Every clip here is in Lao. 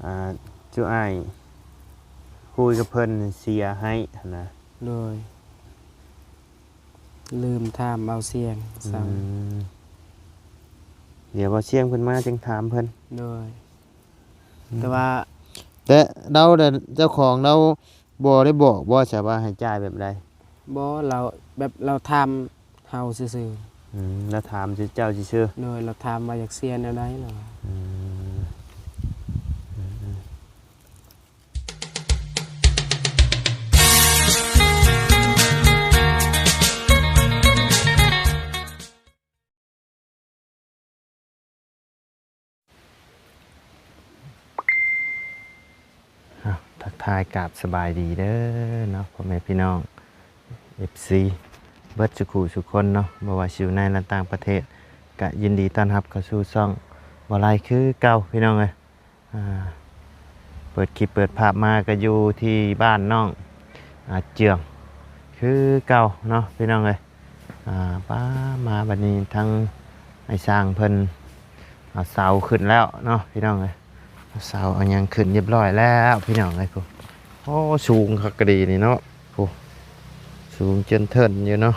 ອ່າ ຈຸອ້າຍຄຸຍກັບເພິ່ນເສຍໃຫ້ຫັ້ນນະ. ໂດຍ ລືມຖາມເບົາສຽງຊ້ຳ. ອືມ ດຽວເບົາສຽງເພິ່ນມາຈຶ່ງຖາມເພິ່ນ. ໂດຍ ອືມ ແຕ່ວ່າ ແຕ່ລາວ ເຈົ້າຂອງລາວບໍ່ໄດ້ບອກບໍ່ຊະວ່າໃຫ້ຈ່າຍແບບໃດ? ບໍ່ ລາວ ແບບລາວຖາມເຮົາຊື່ໆ. ອືມ ລາວຖາມເຈົ້າຊື່ໆ. ໂດຍ ລາວຖາມວ່າຢາກເສຍແນວໃດລາວວ່າ. ອືມ ອືມໆ. ອ້າວ ທັກທາຍກາບສະບາຍດີເດີເນາະ ພໍ່ແມ່ພີ່ນ້ອງ ເອັຟຊີ ເບິດສູ່ຄູ່ສູ່ຄົນເນາະ ບໍ່ວ່າຊິຢູ່ໃນ ແລະ ຕ່າງປະເທດ ກະຍິນດີຕ້ອນຮັບເຂົ້າສູ່ຊ່ອງບໍ່ໄລຄືເກົ່າ ພີ່ນ້ອງເອີຍ. ອ່າ ເປີດຄລິບເປີດພາບມາກໍຢູ່ທີ່ບ້ານນ້ອງ ອ່າ ເຈືອງ ຄືເກົ່າເນາະ ພີ່ນ້ອງເອີຍ. ອ່າ ປ້າ ມາບັດນີ້ທັງໄອ້ຊ່າງເພິ່ນເອົາເສົາຂຶ້ນແລ້ວເນາະ ພີ່ນ້ອງເອີຍ. ເອົາເສົາເອົາຫຍັງຂຶ້ນຮຽບຮ້ອຍແລ້ວ ພີ່ນ້ອງເອີຍ. ໂອ້ ສູງຄັກກະດີນີ້ເນາະ ໂອ້ ສູງເຈິນເທິນຢູ່ເນາະ.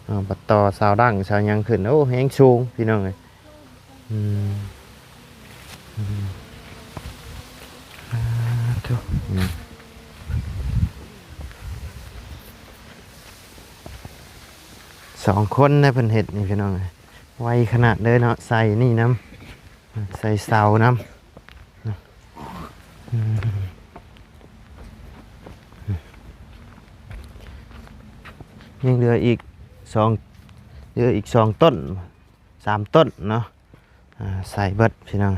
ອ່າ ບັດຕໍ່ເສົາດັ້ງເສົາຫຍັງຂຶ້ນ ໂອ້ ແຮງສູງ ພີ່ນ້ອງເອີຍ. ອືມ ອືມ ສາທຸ ອືມ ສອງຄົນນະເພິ່ນເຮັດນີ້ ພີ່ນ້ອງເອີຍ ໄວຂະໜາດເລີຍເນາະ. ໃສ່ນີ້ນຳ ໃສ່ເສົານຳ ອືມ ຍັງເຫຼືອອີກສອງ ເຫຼືອອີກສອງຕົ້ນ ສາມຕົ້ນເນາະ. ອ່າ ໃສ່ເບິດ ພີ່ນ້ອງ.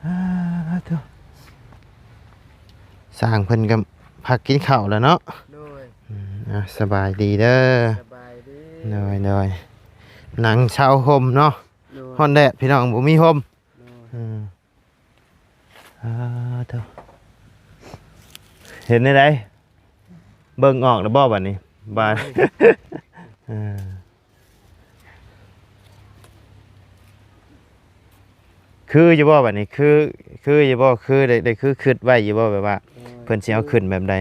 ອ້າ ໂທ້ ຊ່າງເພິ່ນກໍພັກກິນເຂົ້າແລ້ວເນາະ. ໂດຍ ອືມ ອ່າ ສະບາຍດີເດີ. ສະບາຍດີ. ໂດຍ ໂດຍ ນັ່ງເຊົາຮົ່ມເນາະ. ໂດຍ ຮ້ອນແດດ ພີ່ນ້ອງ ບໍ່ມີຮົ່ມ. ໂດຍ ອືມ ອ້າ ໂທ້ ເຫັນແນວໃດ? ເບິ່ງອອກແລ້ວບໍ່ບັດນີ້? ບາດ ເອີ ຄືຢູ່ບໍ່ບັດນີ້? ຄື ຄືຢູ່ບໍ່? ຄືໄດ້ ໄດ້ຄືຄິດໄວ້ຢູ່ບໍ່ ແບບວ່າ ໂດຍ ເພິ່ນຊິເອົາຂຶ້ນແບບໃດ?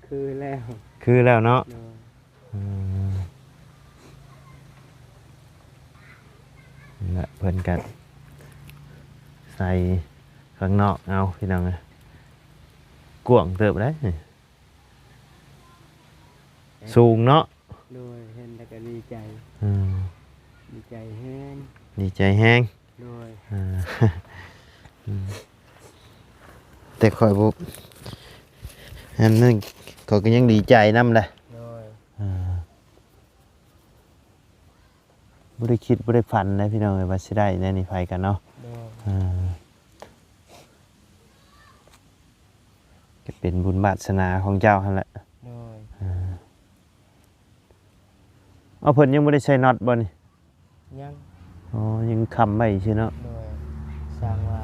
ຄືແລ້ວ ຄືແລ້ວເນາະ. ໂດຍ ອືມ ນັ້ນແຫຼະ ເພິ່ນກໍໃສ່ຂ້າງນອກເອົາ ພີ່ນ້ອງເອີຍ. ກວ້າງເຕີບເດ້. ສູງເນາະ. ໂດຍ ເຫັນແລ້ວກໍດີໃຈ. ອືມ ດີໃຈແຮງ ດີໃຈແຮງ. ໂດຍ ອ່າ ອືມ ແຕ່ຂ້ອຍບໍ່ ອັນນັ້ນ ຂ້ອຍກໍຍັງດີໃຈນຳແຫຼະ. ໂດຍ ອ່າ ບໍ່ໄດ້ຄິດບໍ່ໄດ້ຝັນເດ້ ພີ່ນ້ອງເອີຍ ວ່າຊິໄດ້ແນວນີ້ ໃຜກັນເນາະ. ໂດຍ ອ່າ ຈະເປັນບຸນວາດສະໜາຂອງເຈົ້າຫັ້ນແຫຼະ. ໂດຍ ອ່າ ເອົາ ເພິ່ນຍັງບໍ່ໄດ້ໃສ່ນັອດບໍ່ນີ້? ຍັງ. ອໍ ຍັງຄ້ຳໄວ້ຊື່ເນາະ. ໂດຍ ຊ່າງວ່າ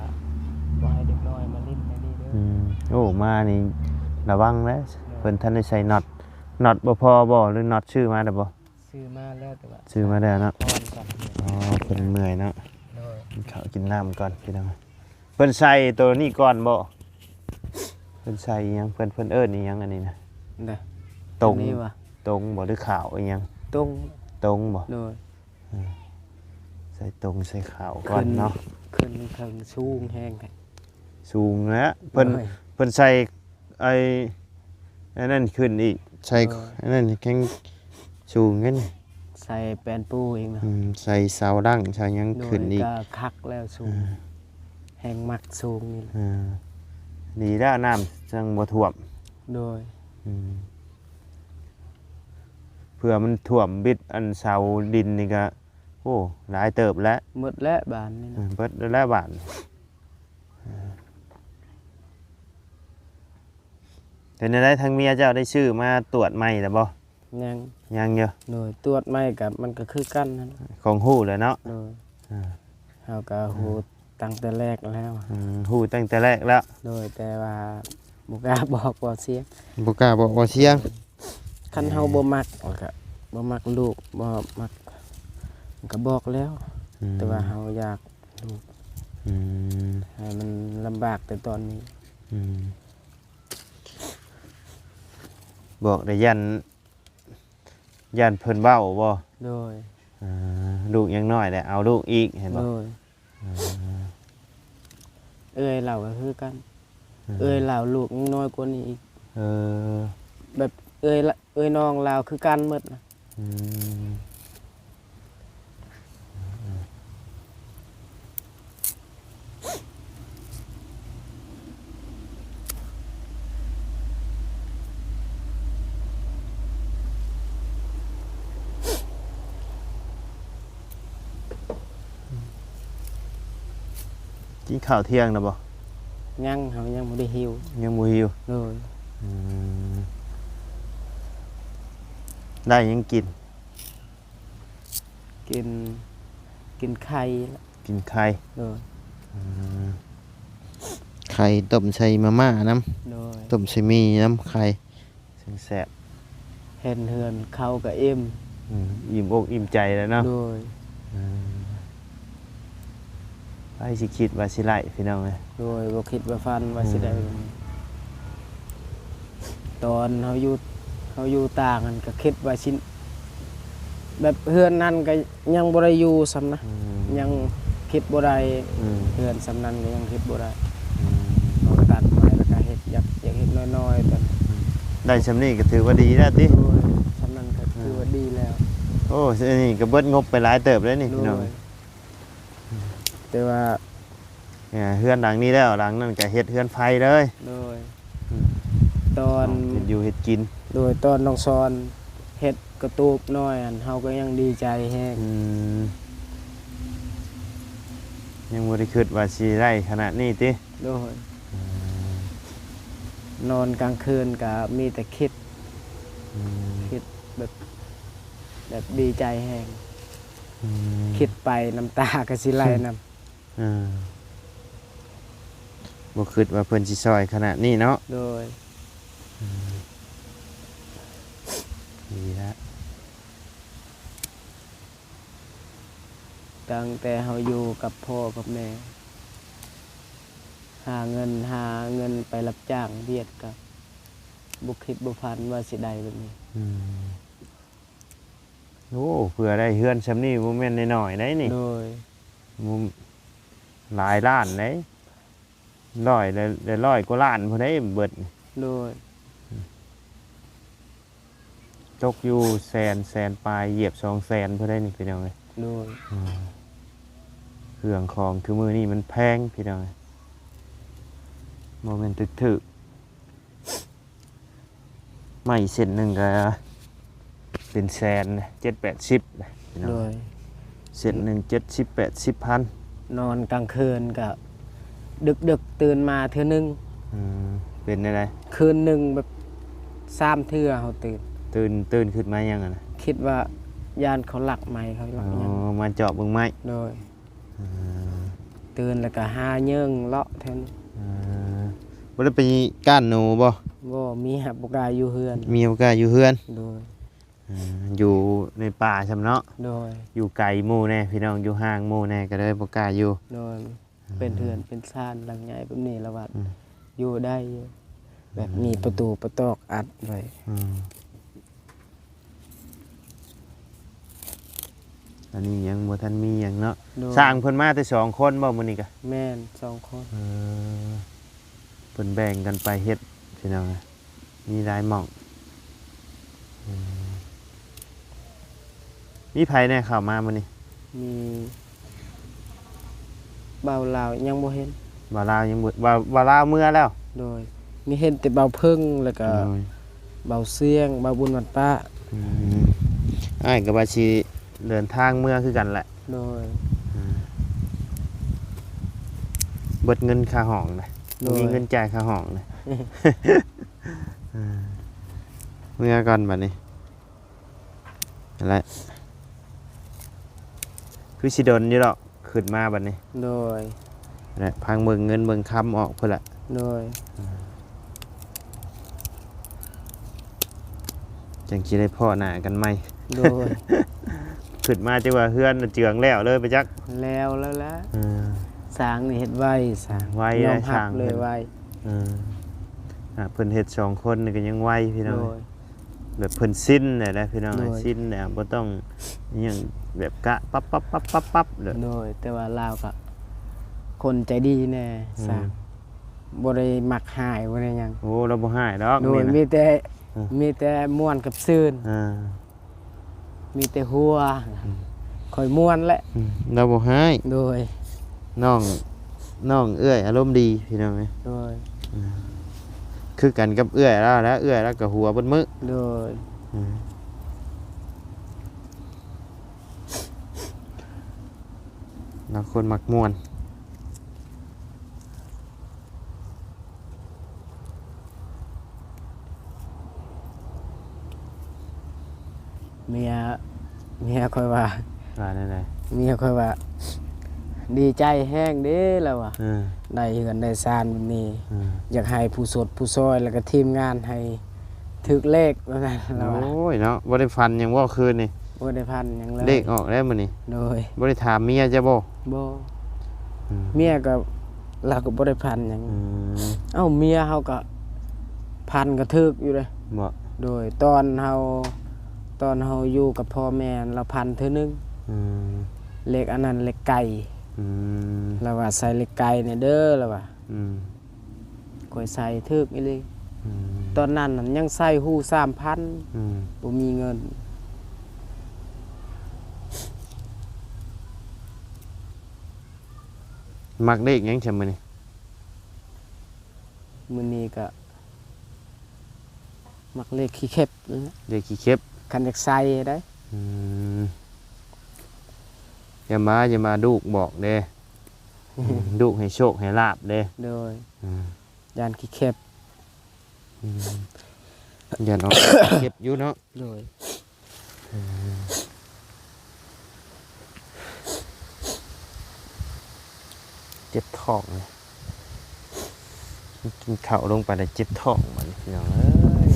ບໍ່ໃຫ້ເດັກນ້ອຍມາຫຼິ້ນໃນນີ້ເດີ. ອືມ ໂອ້ ມານີ້ລະວັງແຫຼະ. ໂດຍ ເພິ່ນທັນໄດ້ໃສ່ນັອດ. ນັອດບໍ່ພໍບໍ່ ຫຼືນັອດຊື້ມາແລ້ວບໍ່? ຊື້ມາແລ້ວ ແຕ່ວ່າ ຊື້ມາແລ້ວເນາະ. ອໍ ເພິ່ນເມື່ອຍເນາະ. ໂດຍ ກິນເຂົ້າກິນນ້ຳກ່ອນ ພີ່ນ້ອງ. ເພິ່ນໃສ່ໂຕນີ້ກ່ອນບໍ່? ເພິ່ນໃສ່ອີ່ຫຍັງ? ເພິ່ນ ເພິ່ນເອີ້ນອີ່ຫຍັງອັນນີ້ນະ? ຕົງ ຕົງບໍ່ ຫຼືຂາວອີ່ຫຍັງ? ຕົງ ຕົງບໍ່? ໂດຍ ເອີ ໃສ່ຕົງໃສ່ຂາວກ່ອນເນາະ. ຂຶ້ນ ຂຶ້ນເທິງສູງແຮງ. ສູງແລ້ວ ເພິ່ນ ໂດຍ ເພິ່ນໃສ່ ໄອ້ ອັນນັ້ນຂຶ້ນອີກ ໃສ່ ໂດຍ ອັນນັ້ນແຮງສູງເດ້. ໃສ່ແປ້ນປູອີກເນາະ. ອືມ ໃສ່ເສົາດັ້ງໃສ່ຫຍັງ ໂດຍ ຂຶ້ນອີກ ກໍຄັກແລ້ວສູງ. ອ່າ ແຮງມັກສູງນີ້ແຫຼະ. ອ່າ ດີແລ້ວ ນ້ຳຈັ່ງບໍ່ຖ້ວມ. ໂດຍ ອືມ ເພື່ອມັນຖ້ວມບິດອັນເສົາດິນນີ້ກໍ ໂອ້ ຫຼາຍເຕີບແລ້ວ. ໝົດແລ້ວບາດນີ້ນະ. ເອີ ເບິດແລ້ວບາດ. ເປັນແນວໃດ ທາງເມຍເຈົ້າໄດ້ຊື້ມາຕວດໃໝ່ແລ້ວບໍ່? ຍັງ ຍັງຢູ່. ໂດຍ ຕວດໃໝ່ກໍ ມັນກໍຄືກັນຫັ້ນ. ຄອງຮູ້ແລ້ວເນາະ. ໂດຍ ອ່າ ເຮົາກໍຮູ້ ອ່າ ຕັ້ງແຕ່ແລກແລ້ວ. ອືມ ຮູ້ຕັ້ງແຕ່ແລກແລ້ວ. ໂດຍ ແຕ່ວ່າບໍ່ກ້າບອກເບົາສຽງ. ບໍ່ກ້າບອກເບົາສຽງ. ຄັນເຮົາ ອ່າ ບໍ່ມັກ ແລ້ວກໍບໍ່ມັກລູກ ບໍ່ມັກ ກໍບອກແລ້ວ. ອືມ ແຕ່ວ່າເຮົາຢາກ ລູກ ອືມ ໃຫ້ມັນລຳບາກແຕ່ຕອນນີ້. ອືມ ບອກໄດ້ ຢ້ານ ຢ້ານເພິ່ນເວົ້າບໍ່? ໂດຍ. ອ່າ ລູກຍັງນ້ອຍແຫຼະ ເອົາລູກອີກ ເຫັນບໍ່? ໂດຍ. ອ່າ ເອື້ອຍລາວກໍຄືກັນ. ອ່າ ເອື້ອຍລາວລູກຍັງນ້ອຍກວ່ານີ້ອີກ. ເອີ ແບບເອື້ອຍລະ ເອື້ອຍນ້ອງລາວຄືກັນໝົດນະ. ອືມ ກິນເຂົ້າທ່ຽງແລ້ວບໍ່? ຍັງ ເຮົາຍັງບໍ່ໄດ້ຫິວ. ຍັງບໍ່ຫິວ? ໂດຍ. ອືມ ໄດ້ຫຍັງກິນ? ກິນ ກິນໄຂ່. ກິນໄຂ່. ໂດຍ. ອືມ ໄຂ່ຕົ້ມໃສ່ມາມ່ານຳ. ໂດຍ. ຕົ້ມໃສ່ໝີ່ນຳ ໄຂ່ ຈັ່ງແຊບ. ເຫັນເຮືອນເຂົາກໍອີ່ມ. ອືມ ອີ່ມອົກອີ່ມໃຈແລ້ວເນາະ. ໂດຍ. ອືມ ໃຜຊິຄິດວ່າຊິໄດ້ ພີ່ນ້ອງເອີຍ. ໂດຍ. ບໍ່ຄິດບໍ່ຝັນວ່າຊິໄດ້. ອືມ ຕອນເຮົາຢູ່ ເຮົາຢູ່ຕ່າງຫັ້ນກໍຄິດວ່າຊິ ແບບເຮືອນນັ້ນກໍຍັງບໍ່ໄດ້ຢູ່ຊ້ຳນະ. ອືມ ຍັງຄິດບໍ່ໄດ້. ອືມ ເຮືອນຊ້ຳນັ້ນກໍຍັງຄິດບໍ່ໄດ້. ອືມ ເຮົາກໍຕັດໄມ້ແລ້ວກໍເຮັດ ຢາກ ຢາກເຮັດນ້ອຍໆ ຕອນ ອືມ ໄດ້ຊ່ຳນີ້ກໍຖືວ່າດີແລ້ວຕິ? ໂດຍ. ຊ່ຳນັ້ນກໍຖືວ່າ ອືມ ດີແລ້ວ. ໂອ້ ອັນນີ້ກໍເບິດງົບໄປຫຼາຍເຕີບເລີຍນີ້. ໂດຍ. ພີ່ນ້ອງ ແຕ່ວ່າ ເຮືອນຫຼັງນີ້ແລ້ວ ຫຼັງນັ້ນກໍເຮັດເຮືອນໄຟເລີຍ. ໂດຍ. ອືມ ຕອນ ເຮັດຢູ່ເຮັດກິນ. ໂດຍ. ຕອນນ້ອງສອນເຮັດກະຕູບນ້ອຍຫັ້ນ ເຮົາກໍຍັງດີໃຈແຮງ. ອືມ ຍັງບໍ່ໄດ້ຄິດວ່າຊິໄດ້ຂະໜາດນີ້ຕິ? ໂດຍ. ອືມ ນອນກາງຄືນກໍມີແຕ່ຄິດ. ອືມ ຄິດແບບ ແບບດີໃຈແຮງ. ອືມ ຄິດໄປນ້ຳຕາກໍຊິໄຫຼນຳ. ເອີ ບໍ່ຄິດວ່າເພິ່ນຊິຊ່ອຍຂະໜາດນີ້ເນາະ. ໂດຍ. ອືມ ດີລະ. ຕັ້ງແຕ່ເຮົາຢູ່ກັບພໍ່ກັບແມ່ ຫາເງິນ ຫາເງິນໄປຮັບຈ້າງວຽກ ກໍບໍ່ຄິດບໍ່ຝັນວ່າຊິໄດ້ແບບນີ້. ອືມ ໂອ້ ເພື່ອໄດ້ເຮືອນຊ່ຳນີ້ບໍ່ແມ່ນນ້ອຍໆໃດນີ້. ໂດຍ. ບໍ່ ຫຼາຍລ້ານໃດ໋ ຮ້ອຍ ແລະ ແລະ ຮ້ອຍກວ່າລ້ານພຸ້ນໃດ໋ເບິດນີ້. ໂດຍ. ຕົກຢູ່ແສນ ແສນປາຍ ຢຽບສອງແສນພຸ້ນໃດ໋ນີ້ ພີ່ນ້ອງເອີຍ. ໂດຍ. ອືມ ເຄື່ອງຂອງຄືມື້ນີ້ມັນແພງ ພີ່ນ້ອງເອີຍ ບໍ່ແມ່ນຖືກໆ. ໄມ້ເສັ້ນໜຶ່ງກໍເປັນແສນ ເຈັດແປດສິບ ພີ່ນ້ອງ. ໂດຍ. ເສັ້ນໜຶ່ງເຈັດສິບແປດສິບພັນ. ນອນກາງຄືນກໍດຶກໆ ຕື່ນມາເທື່ອໜຶ່ງ. ອືມ ເປັນແນວໃດ? ຄືນໜຶ່ງແບບສາມເທື່ອເຮົາຕື່ນ. ຕື່ນ ຕື່ນຂຶ້ນມາຫຍັງຫັ້ນນະ? ຄິດວ່າຢ້ານເຂົາລັກໄມ້ ເຂົາລັກຫຍັງ. ອໍ ມາເຈາະເບິ່ງໄມ້. ໂດຍ. ອ່າ ຕື່ນແລ້ວກໍຫາເຍີ້ງເລາະແຖວນີ້. ອ່າ ບໍ່ໄດ້ໄປກ້ານໜູບໍ່? ບໍ່ ເມຍບໍ່ກ້າຢູ່ເຮືອນ. ເມຍບໍ່ກ້າຢູ່ເຮືອນ. ໂດຍ. ອ່າ ຢູ່ໃນປ່າຊ້ຳເນາະ. ໂດຍ. ຢູ່ໄກໝູ່ແດ່ ພີ່ນ້ອງ ຢູ່ຫ່າງໝູ່ແດ່ ກໍເລີຍບໍ່ກ້າຢູ່. ໂດຍ. ອ່າ ເປັນເຮືອນເປັນຊານຫຼັງໃຫຍ່ແບບນີ້ລະວ່າ ອືມ ຢູ່ໄດ້ຢູ່ ແບບ ອືມ ມີປະຕູປະຕອກອັດໄວ້. ອືມ ອັນນີ້ຍັງບໍ່ທັນມີຫຍັງເນາະ. ໂດຍ. ຊ່າງເພິ່ນມາແຕ່ສອງຄົນບໍ່ມື້ນີ້ກະ? ແມ່ນ ສອງຄົນ. ເອີ ເພິ່ນແບ່ງກັນໄປເຮັດ ພີ່ນ້ອງ ມີຫຼາຍໝ່ອງ. ອືມ ມີໃຜແດ່ເຂົ້າມາມື້ນີ້? ມີບ່າວລາວຍັງບໍ່ເຫັນ. ບ່າວລາວຍັງບໍ່ ບ່າວ ບ່າວລາວເມືອແລ້ວ? ໂດຍ. ມີເຫັນແຕ່ບ່າວເພິ່ງ ແລ້ວກໍ ໂດຍ ບ່າວຊຽງ ບ່າວບຸນວັດປະ. ອືມ ອ້າຍກໍວ່າຊິເດີນທາງເມືອຄືກັນແຫຼະ. ໂດຍ. ອືມ ເບິດເງິນຄ່າຫ້ອງນະ. ໂດຍ. ບໍ່ມີເງິນຈ່າຍຄ່າຫ້ອງນະ. ເອີ ເມືອກ່ອນບັດນີ້. ຫັ້ນແຫຼະ ຄືຊິດົນຢູ່ດອກ ຂຶ້ນມາບັດນີ້. ໂດຍ. ແລະ ພັງເບິ່ງເງິນເບິ່ງຄຳອອກພຸ້ນລະ. ໂດຍ. ຈັ່ງຊິໄດ້ພໍ້ໜ້າກັນໃໝ່. ໂດຍ. ຂຶ້ນມາຈັກວ່າເຮືອນເຈື່ອງແລ້ວເລີຍໄປຈັກ. ແລ້ວແລ້ວລະ. ເອີ ສ້າງນີ້ເຮັດໄວ ສ້າງ ໄວ ຍອມຮັບເລີຍ ເພິ່ນ ໄວ ເອີ ຫາກເພິ່ນເຮັດສອງຄົນນີ້ກໍຍັງໄວພີ່ນ້ອງ ໂດຍ ແບບເພິ່ນຊິນແລ້ວນະພີ່ນ້ອງ ໂດຍ ຊິນແລ້ວ ບໍ່ຕ້ອງຫຍັງ ແບບກະປັບໆໆໆແລ້ວ ໂດຍ ແຕ່ວ່າລາວກໍຄົນໃຈດີແດ່ ອືມ ສ້າງ ບໍ່ໄດ້ມັກຮ້າຍ ບໍ່ໄດ້ຫຍັງ ໂອ້ ລາວບໍ່ຮ້າຍດອກ ໂດຍ ມີແຕ່ ເອີ ມີແຕ່ມ່ວນກັບຊື່ນ ອ່າ ມີແຕ່ຫົວ ອືມ ຂ້ອຍມ່ວນແຫຼະ ອືມ ລາວບໍ່ຮ້າຍ ໂດຍ ນ້ອງ ນ້ອງເອື້ອຍອາລົມດີພີ່ນ້ອງເອີຍ ໂດຍ ອືມ ຄືກັນກັບເອື້ອຍລາວແຫຼະ ເອື້ອຍລາວກໍຫົວເບິດມື້ ໂດຍ ອືມ ລາວຄົນມັກມ່ວນ. ເມຍ ເມຍຂ້ອຍວ່າ ວ່າແນວໃດ? ເມຍຂ້ອຍວ່າ ດີໃຈແຮງເດ້ ລາວວ່າ ເອີ ໄດ້ເຮືອນໄດ້ຊານແບບນີ້ ເອີ ຢາກໃຫ້ຜູ້ສົດຜູ້ຊອຍ ແລ້ວກໍທີມງານໃຫ້ຖືກເລກ ວ່າຊັ້ນ ລາວວ່າ ໂອ້ຍເນາະ ບໍ່ໄດ້ຝັນຫຍັງບໍ່ຄືນນີ້? ບໍ່ໄດ້ຝັນຫຍັງເລີຍ ເລກອອກແລ້ວມື້ນີ້ ໂດຍ ບໍ່ໄດ້ຖາມເມຍເຈົ້າບໍ່? ບໍ່ ອືມ ເມຍກໍ ລາວກໍບໍ່ໄດ້ຝັນຫຍັງ ອືມ ເອົ້າ ເມຍເຮົາກໍຝັນກໍຖືກຢູ່ເດ້ ບໍ່ ໂດຍ ຕອນເຮົາ ຕອນເຮົາຢູ່ກັບພໍ່ແມ່ ລາວຝັນເທື່ອໜຶ່ງ ອືມ ເລກອັນນັ້ນເລກໄກ່ ອືມ ລາວວ່າໃສ່ເລກໄກ່ແດ່ເດີ ລາວວ່າ ອືມ ຂ້ອຍໃສ່ຖືກອີ່ຫຼີ ອືມ ຕອນນັ້ນນັ້ນຍັງໃສ່ຫູສາມພັນ ອືມ ບໍ່ມີເງິນ ມັກເລກຫຍັງຊະມື້ນີ້? ມື້ນີ້ກະມັກເລກຂີ້ເຂັບ ເລກຂີ້ເຂັບ ຄັນຢາກໃສ່ໄດ໋ ອືມ ຢ່າມາ ຢ່າມາ ລູກບອກເດ້ ອືມ ລູກໃຫ້ໂຊກໃຫ້ລາບເດ້ ໂດຍ ອືມ ຢ້ານຂີ້ເຂັບ ອືມ ຢ້ານອອກເຂັບຢູ່ເນາະ ໂດຍ ອືມ ເຈັບທ້ອງເລີຍ ກິນເຂົ້າລົງໄປແລ້ວເຈັບທ້ອງບັດນີ້ ພີ່ນ້ອງເອີຍ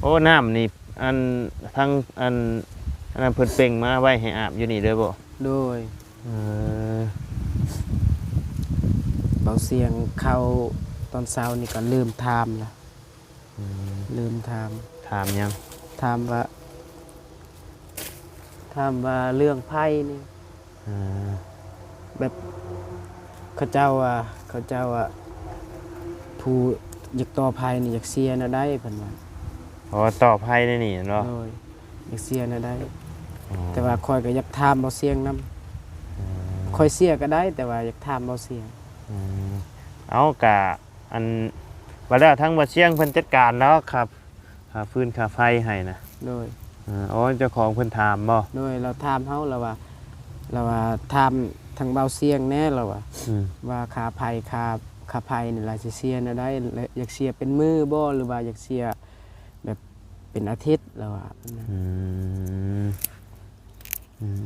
ໂອ້ ນ້ຳນີ້ ອັນ ທາງ ອັນ ອັນນັ້ນເພິ່ນເປັ່ງມາໄວ້ໃຫ້ອາບຢູ່ນີ້ເດີບໍ່? ໂດຍ ເອີ ເບົາສຽງເຂົ້າຕອນເຊົ້ານີ້ກໍລືມຖາມລະ ອືມ ລືມຖາມ ຖາມຫຍັງ? ຖາມວ່າ ຖາມວ່າເລື່ອງໄຟນີ້ ເອີ ແບບ ເຂົາເຈົ້າວ່າ ເຂົາເຈົ້າວ່າ ຜູ້ຢາກຕໍ່ໄຟນີ້ຢາກເສຍແນວໃດ ເພິ່ນວ່າ ອໍ ຕໍ່ໄຟໃນນີ້ແມ່ນບໍ່? ໂດຍ ຢາກເສຍແນວໃດ ອໍ ແຕ່ວ່າຂ້ອຍກໍຢາກຖາມເບົາສຽງນຳ ອືມ ຂ້ອຍເສຍກໍໄດ້ ແຕ່ວ່າຢາກຖາມເບົາສຽງ ອືມ ເອົາ ກະ ອັນ ວ່າແລ້ວທາງເບົາສຽງເພິ່ນຈັດການແລ້ວຄັບ ຄ່າຟືນຄ່າໄຟໃຫ້ນະ ໂດຍ ເອີ ເຈົ້າຂອງເພິ່ນຖາມບໍ່? ໂດຍ ລາວຖາມເຮົາ ລາວວ່າ ລາວວ່າຖາມທາງເບົາສຽງແດ່ ລາວວ່າ ອືມ ວ່າຄ່າໄຟ ຄ່າ ຄ່າໄຟນີ້ລາວຊິເສຍແນວໃດ ແລະ ຢາກເສຍເປັນມື້ບໍ່ ຫຼືວ່າຢາກເສຍແບບເປັນອາທິດ ລາວວ່າ ອືມ ອືມ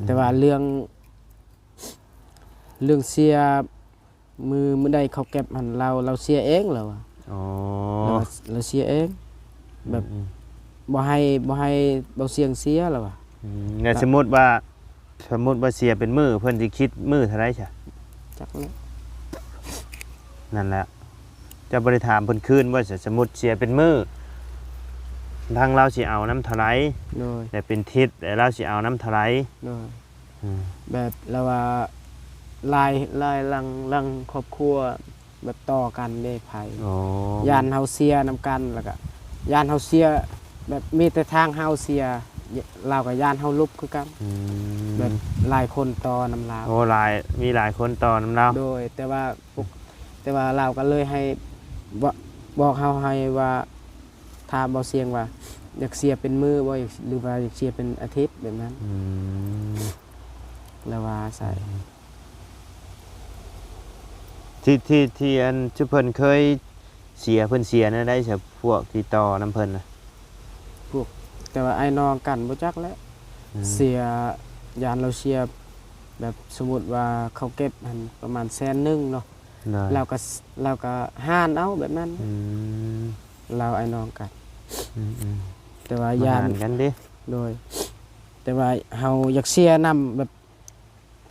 ແຕ່ວ່າເລື່ອງ ເລື່ອງເສຍ ມື້ ມື້ໃດເຂົາເກັບຫັ້ນ ລາວ ລາວເສຍເອງ ລາວວ່າ ອໍ ລາວວ່າ ລາວເສຍເອງ ແບບ ອືມໆ ບໍ່ໃຫ້ ບໍ່ໃຫ້ເບົາສຽງເສຍ ລາວວ່າ ອືມ ແລ້ວ ລະ ສົມມຸດວ່າ ສົມມຸດວ່າເສຍເປັນມື້ ເພິ່ນຊິຄິດມື້ເທົ່າໃດຊະ? ຈັກແຫຼະ ນັ້ນແຫຼະ ເຈົ້າບໍ່ໄດ້ຖາມເພິ່ນຄືນບໍ່ຊະ? ສົມມຸດເສຍເປັນມື້ ທາງລາວຊິເອົານຳເທົ່າໃດ? ໂດຍ ແລະ ເປັນທິດ ແລະ ລາວຊິເອົານຳເທົ່າໃດ? ໂດຍ ອືມ ແບບລາວວ່າຫຼາຍ ຫຼາຍຫຼັງ ຫຼັງຄອບຄົວແບບຕໍ່ກັນເດ້ໄຟ ອໍ ຢ້ານເຮົາເສຍນຳກັນ ແລ້ວກະຢ້ານເຮົາເສຍ ແບບມີແຕ່ທາງເຮົາເສຍ ລາວກໍຢ້ານເຮົາຫຼຸບຄືກັນ ອືມ ແບບຫຼາຍຄົນຕໍ່ນຳລາວ ໂອ້ ຫຼາຍ ມີຫຼາຍຄົນຕໍ່ນຳລາວ ໂດຍ ແຕ່ວ່າ ແຕ່ວ່າລາວກໍເລີຍໃຫ້ ບ- ບອກເຮົາໃຫ້ວ່າ ຖາມເບົາສຽງວ່າ ຢາກເສຍເປັນມື້ບໍ່ ຫຼືວ່າຢາກເສຍເປັນອາທິດ ແບບນັ້ນ ອືມ ລາວວ່າໃສ່ ອືມ ທີ່ ທີ່ ທີ່ອັນ ທີ່ເພິ່ນເຄີຍເສຍ ເພິ່ນເສຍແນວໃດຊະ ພວກທີ່ຕໍ່ນຳເພິ່ນນະ? ພວກ ແຕ່ວ່າອ້າຍນ້ອງກັນ ບໍ່ຈັກແຫຼະ ອືມ ເສຍ ຢ້ານລາວເສຍ ແບບສົມມຸດວ່າເຂົາເກັບຫັ້ນປະມານແສນໜຶ່ງເນາະ ລາວກໍ ລາວກໍຫານເອົາແບບນັ້ນ ອືມ ລາວອ້າຍນ້ອງກັນ ອືມໆ ແຕ່ວ່າຢ້ານ ຫານກັນເດ້ ໂດຍ ແຕ່ວ່າເຮົາຢາກເສຍນຳແບບ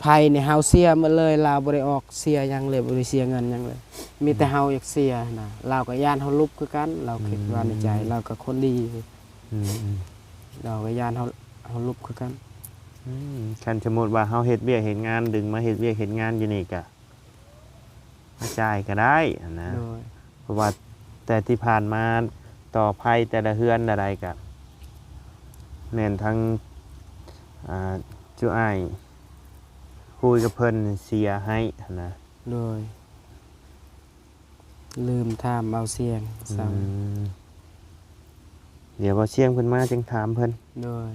ໄຜ ໄພນີ້ເຮົາເສຍໝົດເລີຍ ລາວບໍ່ໄດ້ອອກເສຍຫຍັງເລີຍ ບໍ່ໄດ້ເສຍເງິນຫຍັງເລີຍ ມີແຕ່ເຮົາຢາກເສຍຫັ້ນນະ ລາວກໍຢ້ານເຮົາຫຼຸບຄືກັນ ລາວຄິດວ່າໃນໃຈ ອືມ ລາວກໍຄົນດີ ອືມ ອືມ ລາວກໍຢ້ານເຮົາ ເຮົາຫຼຸບຄືກັນ ອືມ ຄັນສົມມຸດວ່າເຮົາເຮັດວຽກເຮັດງານ ດຶງມາເຮັດວຽກເຮັດງານຢູ່ນີ້ກະ ມາຈ່າຍກໍໄດ້ຫັ້ນນະ ໂດຍ ເພາະວ່າແຕ່ທີ່ຜ່ານມາຕໍ່ໄພແຕ່ລະເຮືອນລະໃດກະ ແມ່ນທັງ ອ່າ ຈຸອ້າຍຄຸຍກັບເພິ່ນເສຍໃຫ້ຫັ້ນນະ ໂດຍ ລືມຖາມເບົາຊຽງ ອືມ ຊ້ຳ ດຽວເບົາຊຽງເພິ່ນມາຈຶ່ງຖາມເພິ່ນ ໂດຍ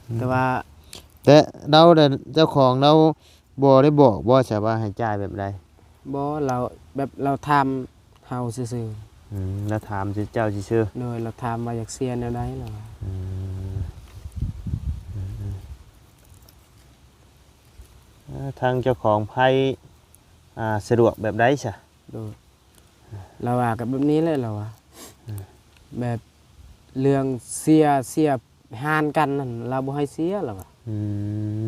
ອືມ ແຕ່ວ່າ ແຕ່ລາວ ເຈົ້າຂອງລາວບໍ່ໄດ້ບອກບໍ່ຊະວ່າໃຫ້ຈ່າຍແບບໃດ? ບໍ່ ລາວ ແບບລາວຖາມເຮົາຊື່ໆ ອືມ ລາວຖາມເຈົ້າຊື່ໆ ໂດຍ ລາວຖາມວ່າຢາກເສຍແນວໃດລາວວ່າ ອືມ ອືມ ອືມ ເອີ ທາງເຈົ້າຂອງໄພ ອ່າ ສະດວກແບບໃດຊະ? ໂດຍ ລາວວ່າກໍແບບນີ້ແຫຼະ ລາວວ່າ ອືມ ແບບເລື່ອງເສຍ ເສຍຫານກັນນັ້ນ ລາວບໍ່ໃຫ້ເສຍ ລາວວ່າ ອືມ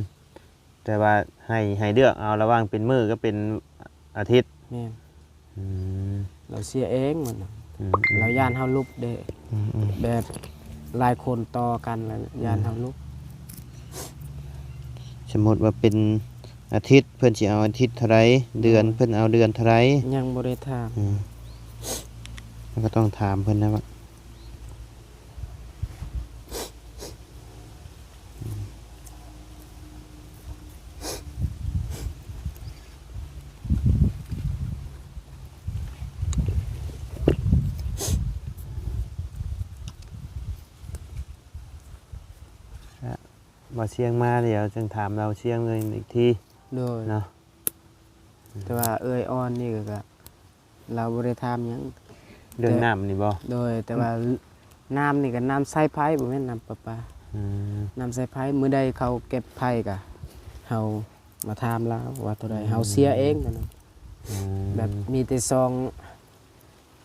ແຕ່ວ່າໃຫ້ ໃຫ້ເລືອກເອົາລະຫວ່າງເປັນມື້ກັບເປັນອາທິດ ແມ່ນ ອືມ ລາວເສຍເອງມັນ ອືມ ລາວຢ້ານເຮົາຫຼຸບເດ້ ອືມ ແບບຫຼາຍຄົນຕໍ່ກັນລະ ອືມ ຢ້ານເຮົາຫຼຸບ ສົມມຸດວ່າເປັນອາທິດ ເພິ່ນຊິເອົາອາທິດເທົ່າໃດ ເດືອນ ໂດຍ ເພິ່ນເອົາເດືອນເທົ່າໃດ ຍັງບໍ່ໄດ້ຖາມ ອືມ ເຮົາກໍຕ້ອງຖາມເພິ່ນນະວ່າ ເບົາຊຽງມາ ດຽວຈຶ່ງຖາມເບົາຊຽງເລີຍອີກທີ ໂດຍ ເນາະ ແຕ່ວ່າເອື້ອຍອ່ອນນີ້ກໍ ລາວບໍ່ໄດ້ຖາມຫຍັງ ເລື່ອງ ແຕ່ ນ້ຳນີ້ບໍ່? ໂດຍ ແຕ່ວ່າ ອືມ ນ້ຳນີ້ກໍນ້ຳໃຊ້ໄຟ ບໍ່ແມ່ນນ້ຳປະປາ ອືມ ນ້ຳໃຊ້ໄຟ ມື້ໃດເຂົາເກັບໄຟກໍ ເຮົາມາຖາມລາວວ່າເທົ່າໃດ ອືມ ເຮົາເສຍເອງ ອືມ ແບບມີແຕ່ຊ່ອງ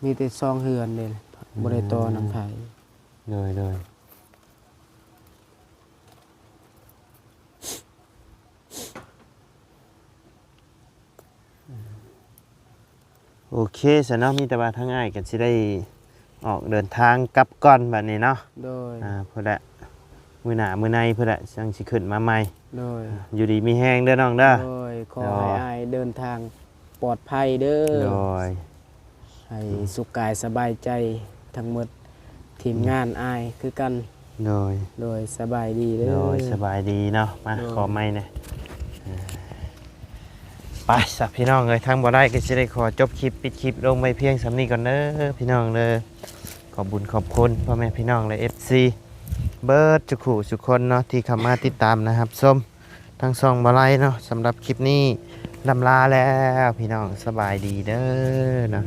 ມີແຕ່ຊ່ອງເຮືອນເດ້ ອືມ ບໍ່ໄດ້ຕໍ່ນ້ຳໄຟ ໂດຍ ໂດຍ ໂອເຄຊະເນາະ ມີແຕ່ວ່າທາງອ້າຍກໍຊິໄດ້ອອກເດີນທາງກັບກ່ອນບັດນີ້ເນາະ ໂດຍ ອ່າ ພຸ້ນແຫຼະ ມື້ໜ້າມື້ໃນພຸ້ນແຫຼະ ຈັ່ງຊິຂຶ້ນມາໃໝ່ ໂດຍ ຢູ່ດີມີແຮງເດີນ້ອງເດີ ໂດຍ ຂໍໃຫ້ ໂດຍ ອ້າຍເດີນທາງປອດໄພເດີ ໂດຍ ໃຫ້ ອືມ ສຸກກາຍສະບາຍໃຈທັງໝົດ ທີມງານ ອືມ ອ້າຍຄືກັນ ໂດຍ ໂດຍ ສະບາຍດີເດີ ໂດຍ ສະບາຍດີເນາະ ມາ ໂດຍ ຂໍໄມແດ່ ເອີ ໄປຊະພີ່ນ້ອງເອີຍ ທາງບໍ່ໄດ້ກໍຊິໄດ້ຂໍຈົບຄລິບ ປິດຄລິບລົງໄວ້ພຽງສ່ຳນີ້ກ່ອນເດີພີ່ນ້ອງເດີ ຂອບບຸນຂອບຄຸນພໍ່ແມ່ພີ່ນ້ອງ ແລະ ເອັຟຊີ ເບິດທຸກຜູ້ທຸກຄົນເນາະ ທີ່ເຂົ້າມາຕິດຕາມ ແລະ ຮັບຊົມ ທາງຊ່ອງບໍ່ໄລເນາະ ສຳລັບຄລິບນີ້ລ່ຳລາແລ້ວພີ່ນ້ອງ ສະບາຍດີເດີເນາະ.